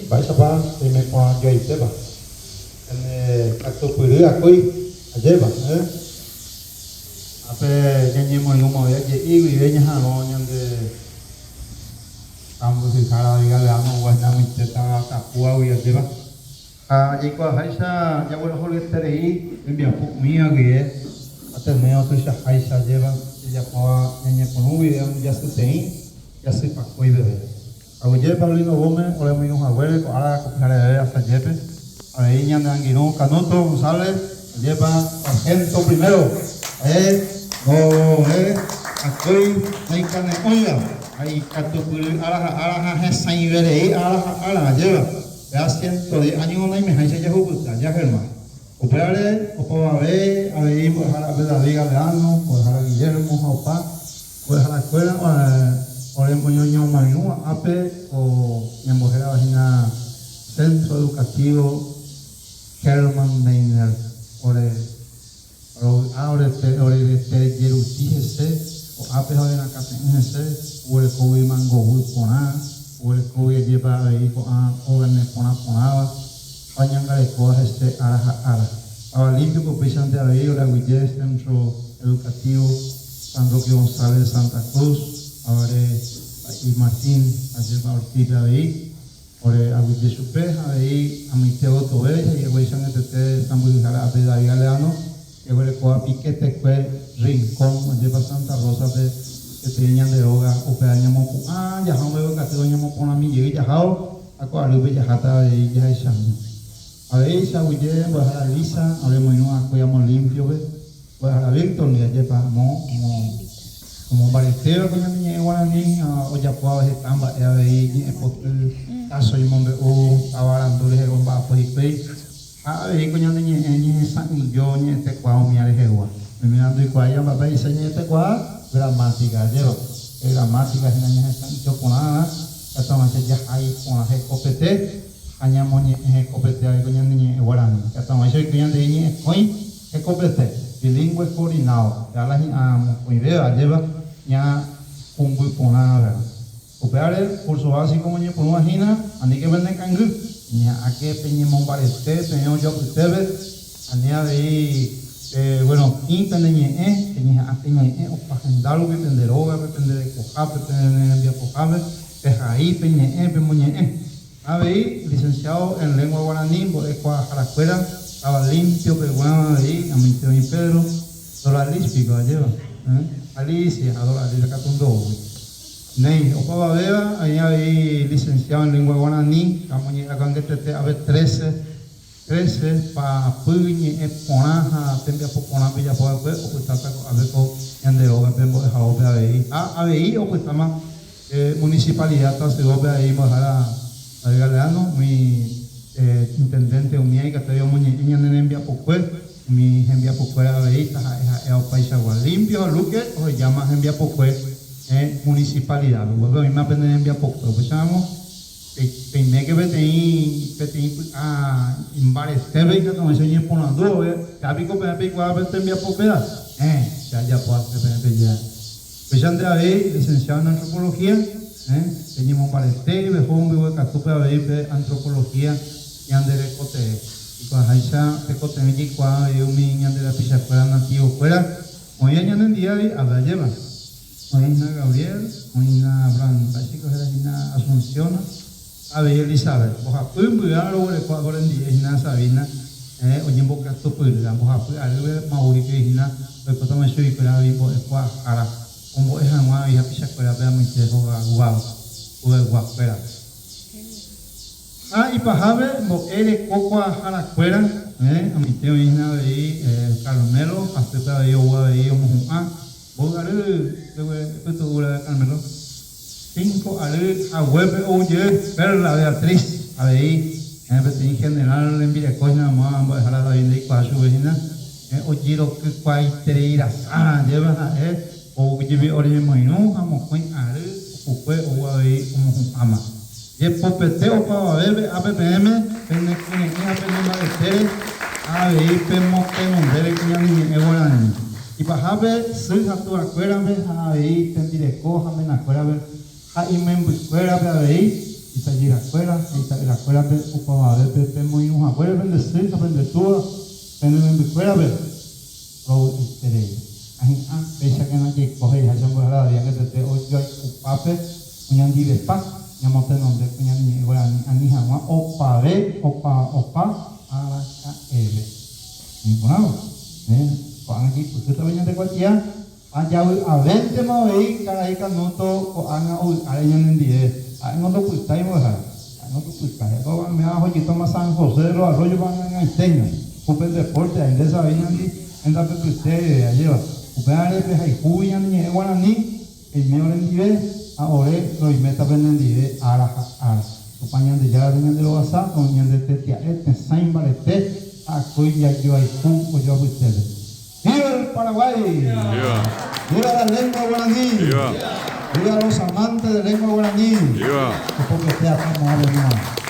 Mba'éichapa peime porã joaitépa? Pende katupyry akói, ajépa, eh? Ápe ñañemoirũmave aje'i guive ñaha'arõ ñande sãmbyhyhára David Galeano oguahẽ ag̃uiete táva Tapúagui, ajépa? Ha jaikuaaháicha jaguerohoryeterei tembiapo umíva guive Ateneo tuichaháicha ajépa jajapóva ñañepyrũ guive umi jasyteĩ jasypakói peve. Aguyje Paulino Gómez oremoirũ haguére ko ára ko pyhareve asajépe, avei ñane angirũ Canuto González ajépa Sargento Primero ha'e ndove akói naikane'õiva ha ikatupyry ára ha ára ha hesãiverei ára ha ára ajéva péva 110 áño naimeháicha jahupyty aja Germán. Upévare opavave avei mbo'ehára Abel David Galeano, mbo'ehára Guillermo ha opa mbo'eharakuéra ore moñoñomoirũva ápe ko ñambohérava hína Centro Educativo Hermann Gmeiner ore rovy'a ore rete jeruti hese ko'ápe ha orerakãte'ỹ hese oguerekógui mangoguy porã, oguerekógui ajépa avei ko'ã óga ne porã porãva. Ha oñangarekóva hese ára ha ára. Táva Limpio-pe upéichante avei oreaguyje Centro Educativo San Roque González de Santa Cruz, avare Pa'i Martín ajépa Ortiz-pe avei, ore aguyje chupe ha avei amoite gotove he'ihaguéicha añetete sãmbyhyhára ápe David Galeano, eguerekóva piquete-kue Rincón ajépa Santa Rosa-pe peteĩ ñande róga upéva ñamopu'ã jaha ombeguekatývo ñamoporãmi jey jahávo. Ha ko arýpe jaháta avei jahechami. Avei che aguyje mbo'ehára Lisa oremoirũ va'ekue amo Limpio-pe, mbo'ehára Víctor ndive ajépa amo omombaretéva ko ñane ñe'ẽ guarani ha ojapóva heta mba'e avei ñe'ẽpoty káso ñemombe'u táva arandu rehe omba'apo hikuái ha avei ko ñane ñe'ẽ ñehesa'ỹijo ñe'ẽtekuaa umía rehegua. Oimérã ndoikuaái amba'épa he'ise ñe'ẽtekuaa gramática, ajépa? Pe gramática hína ñehesa'ỹijo porãrã. Ikatu jahai porã hekopete ha ñamoñe'ẽ hekopete avei ko ñane ñe'ẽ guarani. Ikatu oiko ñande ñe'ẽkõi hekopete, bilingüe coordinado, péva la hi'ã mokõivéva ajépa ñakumby porã avei. Upévare, curso básico omoñepyrũva hína, aníke pene kangy, peñeha'ãke peñemombarete peẽ ojoapytépe, ani avei peguerotĩ pene ñe'ẽ, peñeha'ã peñe'ẽ opa henda rupi pende rógape, pende rekohápe, pene rembiapohápe, pehai, peñe'ẽ, pemoñe'ẽ. Avei, licenciado en Lengua Guaraní, mbo'ekuaaharakuéra, táva Limpio peguáva avei, amoite oĩ Pedro, Doralis piko ajéva, Alicia ha Doralis katu ndoúi. Néi, opavavéva oĩ avei licenciado en Lengua Guaraní, amoñe'ẽkuaangetete ave trece Trece, paapy ñe'ẽ porã ha tembiapo porã pejapo va'ekue opytáta ko'ápe ko ñande rógape mbo'ehaópe avei. Ha avei opytáma municipalidad tasyópe avei mbo'ehára David Galeano, umi intendente umía ikatu avei omoñe'ẽ ñane rembiapokue, umi hembiapokuéra avei taha'e ha'éva opaichagua. Limpio ha Luque ohejáma hembiapokue municipalidad-pe. Upépe oĩma pene rembiapokue. Upéicharamo. Peiméke peteĩ peteĩ py'a imbaretépe ikatu'ỹicha oñeporandu vove, Che piko peẽ peikuaa pe tembiapo péva? Héẽ, che ajapo asy peẽ pejéva. Upéichante avei, licenciado en Antropología, héẽ, peñemombarete peho mbeguekatúpe avei pe antropología ñande reko tee. Ikuaaháicha tekotevẽ jaikuaa avei umi ñande rapichakuéra nativo-kuéra oĩva ñanendie avei, ave ajépa. Oĩna Gabriel, oĩna Abraham, mba'éichiko héra hína Asunción, avei Elizabeth. Mbohapy mbyá roguereko akorendive hína Sabina, oñembokatupyry. Mbohapy arýpe mavoi hikuái hína oikótama chuguikuéra avei mbo'ekuaahára ombo'e hag̃ua avei hapichakuérape amoite hogayguakuérape. Ha ipahápe mbo'e reko kuaaharakuéra, amoite oĩ hína avei Carmelo, hasýpe avei ou avei omohu'ã. Mboy ary pytu'u ra'e Carmelo? Cinco ary haguépe ou jey Perla Beatriz, avei peteĩ general rembireko hína amo mbo'ehára David ndeikuaa chupe hína, ojerokykuaaiterei rasa ajépa ha'e ou jepi oreñemoirũ ha mokõi ary pukukue ou avei omohu'ãma. Jepopete opavavépe ápe peẽme pene kyre'ỹ ha pene mbaretére ha avei pemotenondére ko ñane ñe'ẽ guarani. Ipahápe sy ha tuakuérape ha avei tembireko ha menakuérape ha imembykuérape avei, itajyrakuéra ha ita'yrakuéra. mbo'eharakuérape opavavépe pemoirũ haguére pende sy ha pende túva pene membykuérape. Rovy'aiterei. Ha hi'ã péichakena jaiko he'iháicha mbo'ehára David angetete ojoayhupápe oñandivepa ñamotenonde ko ñane ñe'ẽ guarani ani hag̃ua opave opa opa araka'eve. Oĩ porãvo? Néi, ko'ág̃a jaipyhýta pe ñande kuatia ha javy'avéntema avei karai Canuto ko'ág̃a ovy'áre ñanendive. Ha'éngo ndopytái mbo'ehára. Ha'éngo ndopytái. Ha'éko oiméva ohojytóma San José de los Arroyos ag̃ag̃aitéina. Upe deporte aĩ nde Sabina ndi hendapepyte ajéva. Upévare pehayhúgui ñane ñe'ẽ guarani. Peime orendive ha ore roiméta penendive ára ha ára. Tupã Ñandejára tañanderovasa, ñande tetia'e tesãi mbarete ha akói jajoayhu ojoapytépe. ¡Viva el Paraguay! ¡Viva! ¡Viva la lengua guaraní! ¡Viva! ¡Viva los amantes de lengua guaraní! ¡Viva! Epopete atã moõ pe moõ.